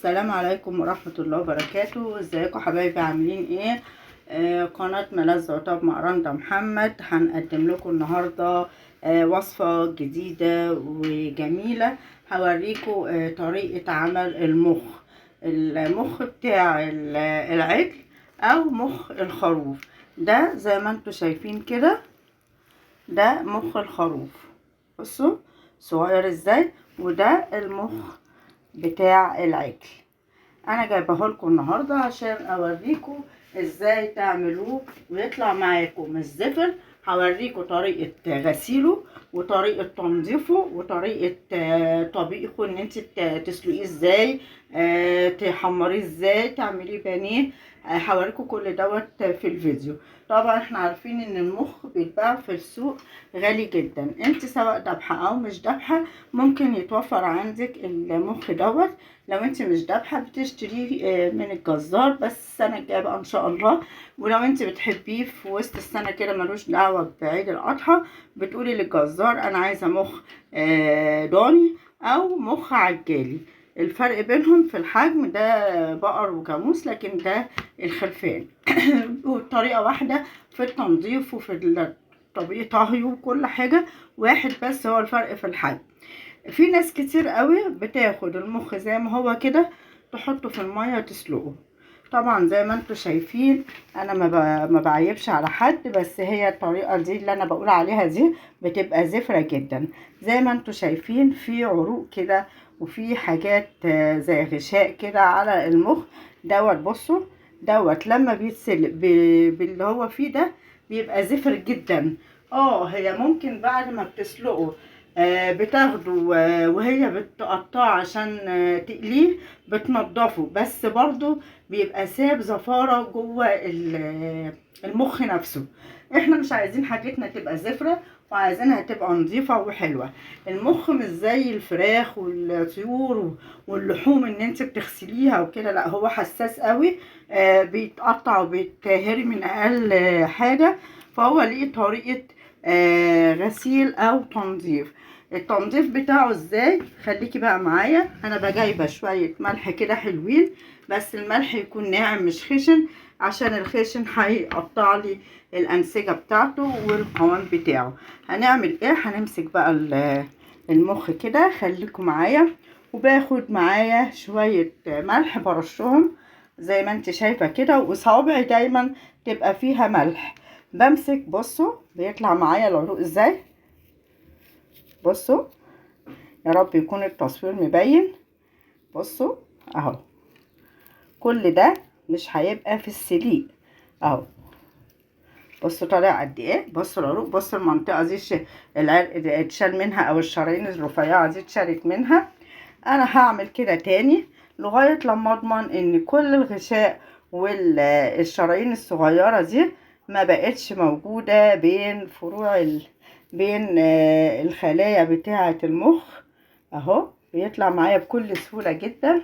السلام عليكم ورحمة الله وبركاته. ازيكم حبايبي، عاملين ايه؟ قناة ملذ وطب مع رندا محمد. هنقدم لكم النهاردة وصفة جديدة وجميلة. هوريكم طريقة عمل المخ بتاع العجل او مخ الخروف. ده زي ما انتم شايفين كده، ده مخ الخروف، بصوا صغير ازاي، وده المخ بتاع العجل. انا جايبه لكم النهارده عشان اوريكم ازاي تعملوه ويطلع معاكم الزفر. هوريكم طريقه غسيله وطريقه تنظيفه وطريقه طبيخه، ان انت تسلقيه ازاي، تحمريه ازاي، تعمليه بانيه. هوريكم كل دوت في الفيديو. طبعا احنا عارفين ان المخ بيتباع في السوق غالي جدا، انت سواء دبحه او مش دبحه ممكن يتوفر عندك المخ دوت. لو انت مش دبحه بتشتريه من الجزار، بس السنة الجاية بقى ان شاء الله. ولو انت بتحبيه في وسط السنة كده ملوش دعوه بعيد الاضحى، بتقولي للجزار انا عايزه مخ ضاني او مخ عجالي. الفرق بينهم في الحجم، ده بقر وجاموس لكن ده الخرفان. والطريقة واحدة في التنظيف وفي طريقه طهيه وكل حاجة واحد، بس هو الفرق في الحجم. في ناس كتير قوي بتاخد المخ زي ما هو كده تحطه في المية تسلقه. طبعا زي ما انتم شايفين انا ما بعيبش على حد، بس هي الطريقة دي اللي انا بقول عليها دي بتبقى زفره جدا. زي ما انتم شايفين في عروق كده وفي حاجات زي غشاء كده على المخ دوت. بصوا دوت لما بيتسلق باللي هو فيه ده بيبقى زفر جدا. هي ممكن بعد ما بتسلقه بتاخده وهي بتقطعه عشان تقليه بتنضفه، بس برضو بيبقى ساب زفارة جوه المخ نفسه. احنا مش عايزين حاجتنا تبقى زفرة، وعايزينها تبقى نظيفة وحلوة. المخ مش زي الفراخ والطيور واللحوم ان انت بتغسليها وكده، لا هو حساس قوي، بيتقطع وبيتهري من اقل حاجة. فهو ليه طريقة غسيل او تنظيف. التنظيف بتاعه ازاي؟ خليكي بقى معايا. انا بجايبه شوية ملح كده حلوين، بس الملح يكون ناعم مش خشن، عشان الخشن هيقطع لي الانسجة بتاعته والقوام بتاعه. هنعمل ايه؟ هنمسك بقى المخ كده، خليكم معايا. وباخد معايا شوية ملح برشهم زي ما انت شايفه كده، وصوابعي دايما تبقى فيها ملح. بمسك، بصوا بيطلع معايا العروق ازاي، بصوا يا رب يكون التصوير مبين. بصوا اهو، كل ده مش هيبقى في السليق اهو. بصوا طالع قد ايه، بصوا العروق، بصوا المنطقة دي العرق اتشال منها او الشرايين الرفيعة دي اتشالت منها. انا هعمل كده تاني لغاية لما اضمن ان كل الغشاء والشرايين الصغيرة دي ما بقتش موجودة بين فروع بين الخلايا بتاعه المخ. اهو بيطلع معايا بكل سهولة جدا.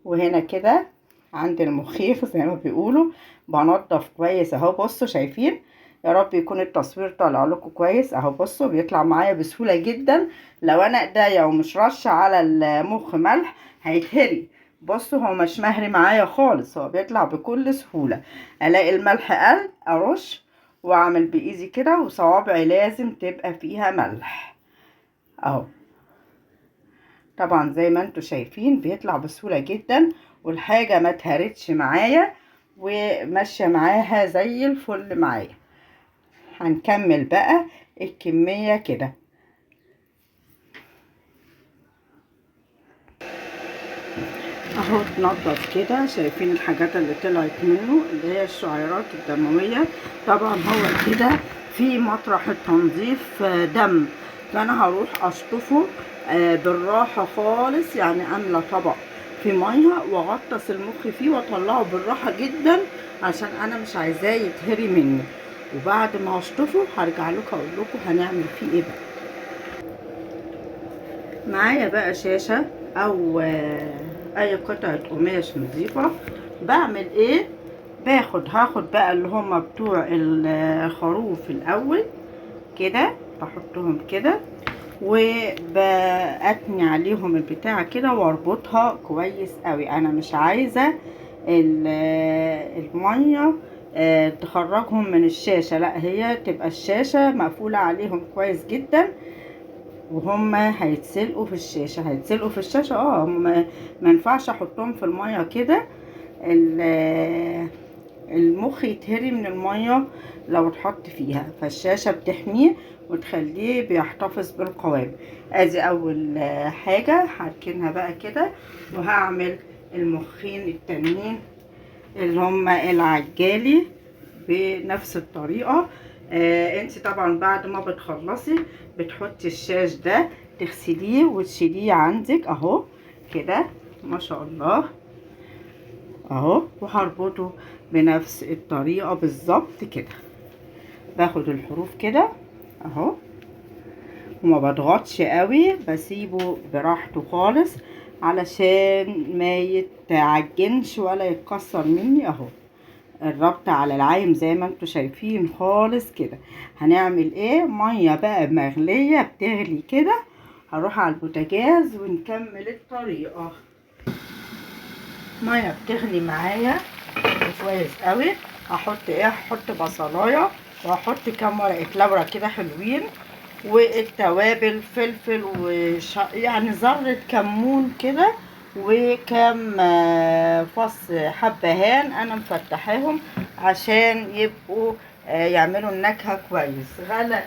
وهنا كده عند المخيخ زي ما بيقولوا بنضف كويس اهو. بصوا شايفين، يا رب يكون التصوير طالع لكم كويس اهو. بصوا بيطلع معايا بسهولة جدا. لو انا ايديا ومش رشه على المخ ملح هيتهري. بصوا هو مش مهري معايا خالص، هو بيطلع بكل سهولة. الاقي الملح قل ارش واعمل بايدي كده، وصوابعي لازم تبقى فيها ملح اهو. طبعا زي ما انتوا شايفين بيطلع بسهولة جدا، والحاجة ما اتهرتش معايا وماشية معاها زي الفل معايا. هنكمل بقى الكمية كده اهو. اتنضف كده، شايفين الحاجات اللي طلعت منه اللي هي الشعيرات الدموية. طبعا هو كده في مطرح التنظيف دم، فانا هروح اشطفه بالراحة خالص، يعني املى طبق في مية واغطس المخ فيه واطلعه بالراحة جدا، عشان انا مش عايزاه يتهري مني. وبعد ما اشطفه هرجع لكم اقول لكم هنعمل فيه ايه بقى. معايا بقى شاشة او اي قطعه قماش نظيفة. بعمل ايه؟ هاخد بقى اللي هما بتوع الخروف الاول كده، بحطهم كده، وبأتني عليهم البتاعة كده واربطها كويس قوي. انا مش عايزة المية تخرجهم من الشاشة، لا هي تبقى الشاشة مقفولة عليهم كويس جدا، وهم هيتسلقوا في الشاشة، هيتسلقوا في الشاشة. ما ينفعش احطهم في المية كده، المخ يتهري من المية لو اتحط فيها، فالشاشة بتحميه وتخليه بيحتفظ بالقوام. ادي اول حاجة هركنها بقى كده، وهعمل المخين التانيين اللي هم العجالي بنفس الطريقة. انت طبعا بعد ما بتخلصي بتحطي الشاش ده تغسليه وتشيليه عندك اهو كده ما شاء الله اهو، وهربطه بنفس الطريقة بالظبط كده. باخد الحروف كده اهو، وما بضغطش قوي، بسيبه براحته خالص علشان ما يتعجنش ولا يتكسر مني اهو. الربط على العايم زي ما انتوا شايفين خالص كده. هنعمل ايه؟ مية بقى مغليه بتغلي كده، هروح على البوتاجاز ونكمل الطريقة. مية بتغلي معايا كويس قوي. هحط ايه؟ هحط بصلايه، وهحط كام ورقة لورا كده حلوين، والتوابل فلفل يعني ذره كمون كده، وكام فص حبهان انا مفتحاهم عشان يبقوا يعملوا النكهة كويس. غليت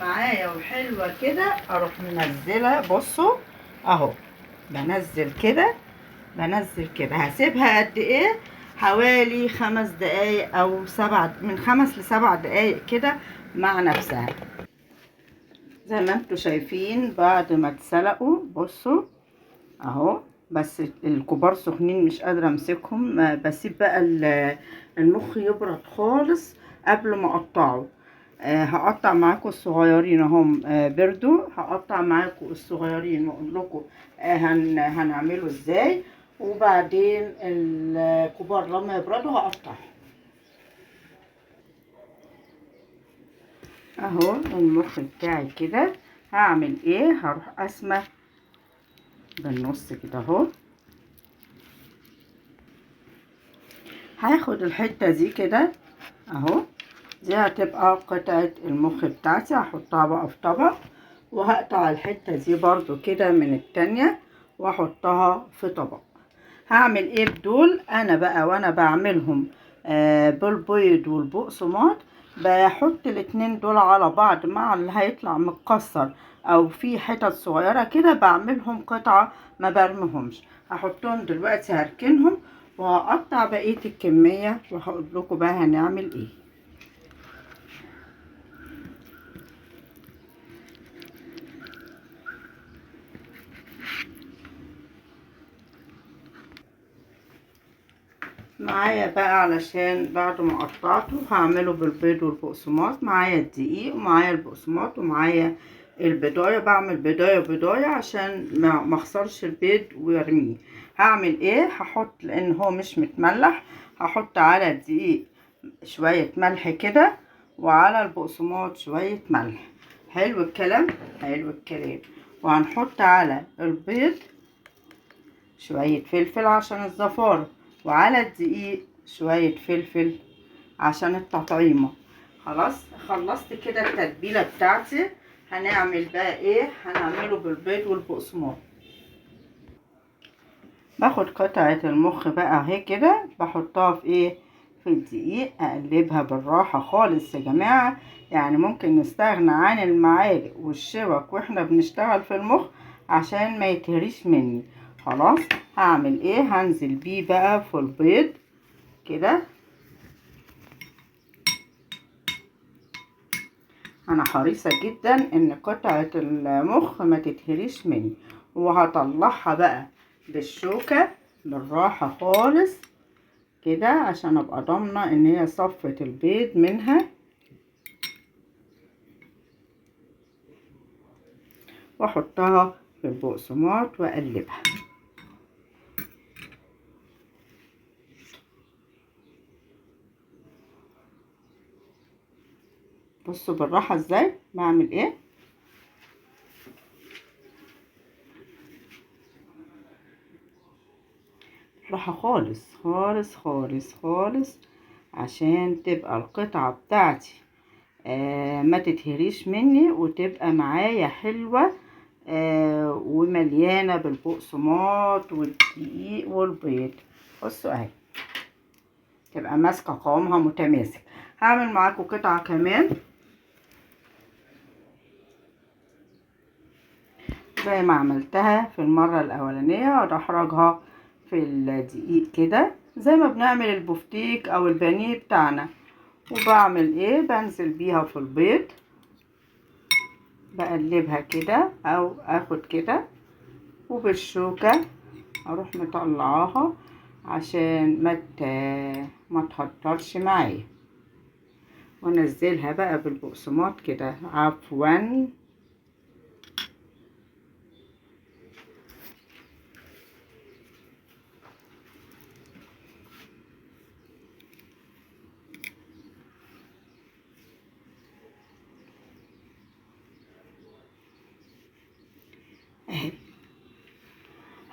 معايا وحلوه كده، اروح منزله. بصوا اهو، بنزل كده، بنزل كده. هسيبها قد ايه؟ حوالي 5 دقايق او 7، من 5 ل7 دقايق كده مع نفسها. زي ما انتوا شايفين بعد ما اتسلقوا، بصوا اهو، بس الكبار سخنين مش قادرة امسكهم. بسيب بقى المخ يبرد خالص قبل ما اقطعه. هقطع معاكم الصغيرين اهم، بردوا. هقطع معاكم الصغيرين واقول لكم هنعمله ازاي، وبعدين الكبار لما يبردوا هقطعهم. اهو المخ بتاعي كده. هعمل ايه؟ هروح قاسمة بالنص كده اهو. هاخد الحتة دي كده اهو، دي هتبقى قطعه المخ بتاعتي، هحطها بقى في طبق، وهقطع الحتة دي برضو كده من التانية واحطها في طبق. هعمل ايه بدول؟ انا بقى وانا بعملهم بالبيض والبقسماط، بحط الاتنين دول على بعض مع اللي هيطلع متكسر او في حتت صغيرة كده، بعملهم قطعه ما برميهمش. هحطهم دلوقتي، هركنهم وهقطع بقية الكمية وهقول لكم بقى هنعمل ايه. معايا بقى علشان بعد ما قطعته هعمله بالبيض والبقسماط. معايا الدقيق ومعايا البقسماط ومعايا البضايه. بعمل بضايه بضايه عشان ما اخسرش البيض وارميه. هعمل ايه؟ هحط، لان هو مش متملح، هحط على الدقيق شوية ملح كده، وعلى البقسماط شوية ملح. حلو الكلام؟ حلو الكلام. وهنحط على البيض شوية فلفل عشان الزفاره، وعلى الدقيق شوية فلفل عشان التطعيمة. خلاص خلصت كده التتبيلة بتاعتي. هنعمل بقى ايه؟ هنعمله بالبيض والبقسماط. باخد قطعة المخ بقى اهي كده، بحطها في ايه؟ في الدقيق. اقلبها بالراحة خالص يا جماعة، يعني ممكن نستغنى عن المعالق والشوك واحنا بنشتغل في المخ عشان ما يتهريش مني. خلاص هعمل ايه؟ هنزل بيه بقى في البيض كده. انا حريصة جدا ان قطعة المخ ما تتهريش مني، وهطلعها بقى بالشوكة بالراحة خالص كده عشان ابقى ضامنة ان هي صفت البيض منها. واحطها في البقسماط واقلبها. بصوا بالراحة ازاي بعمل ايه. راحة خالص خالص خالص خالص، عشان تبقى القطعة بتاعتي ما تتهريش مني، وتبقى معايا حلوة ومليانة بالبقسماط والدقيق والبيض. بصوا اهي تبقى ماسكة قوامها متماسك. هعمل معاكم قطعة كمان زي ما عملتها في المرة الأولانية، ادحرجها في الدقيق كده زي ما بنعمل البفتيك او البانيه بتاعنا. وبعمل ايه؟ بنزل بيها في البيض، بقلبها كده او اخد كده، وبالشوكة اروح مطلعاها عشان ما تهطرش معايا، وانزلها بقى بالبقسماط كده. عفوا، اهي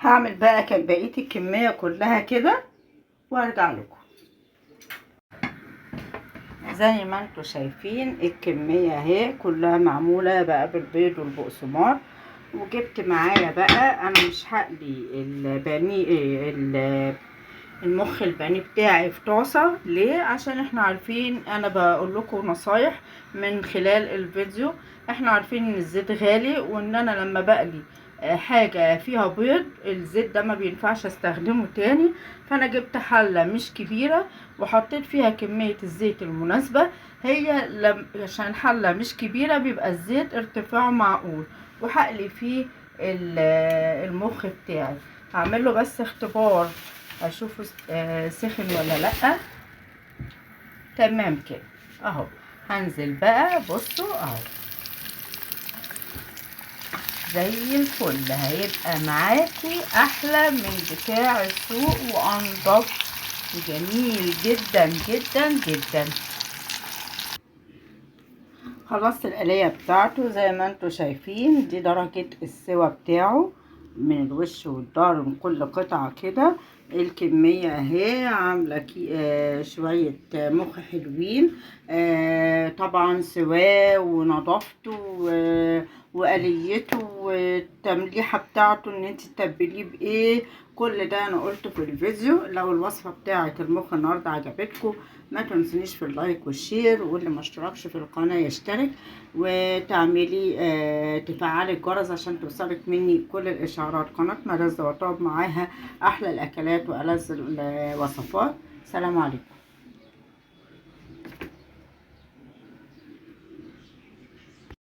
هعمل بقى بقية الكمية كلها كده وارجع لكم. زي ما انتم شايفين الكمية اهي كلها معمولة بقى بالبيض والبقسماط. وجبت معايا بقى، انا مش هقلي البانيه المخ البانيه بتاعي في طاسة. ليه؟ عشان احنا عارفين، انا بقول لكم نصايح من خلال الفيديو، احنا عارفين ان الزيت غالي، وان انا لما بقلي حاجة فيها بيض الزيت ده ما بينفعش استخدمه تاني. فانا جبت حلة مش كبيرة وحطيت فيها كمية الزيت المناسبة، هي عشان الحلة مش كبيرة بيبقى الزيت ارتفاعه معقول، وهقلي فيه المخ بتاعي. هعمل له بس اختبار اشوفه سخن ولا لأ. تمام كده اهو. هنزل بقى، بصوا اهو زي الفل، هيبقى معاكي احلى من بتاع السوق وانضف وجميل جدا جدا جدا. خلصت القلية بتاعته زي ما انتوا شايفين، دي درجة السوا بتاعه من الوش والظهر من كل قطعة كده. الكمية اهي عاملة شوية مخ حلوين، طبعا سواه ونظافته وقليته والتمليحة بتاعته ان انت تتبليه بايه، كل ده انا قلته في الفيديو. لو الوصفة بتاعة المخ النهاردة عجبتكم ما تنسونيش في ال like وال share، واللي ما اشتركش في القناة يشترك، وتعملي تفعلي الجرس عشان توصلك مني كل الاشعارات. قناة ملذ وطاب معاها احلى الاكلات والذ الوصفات. سلام عليكم.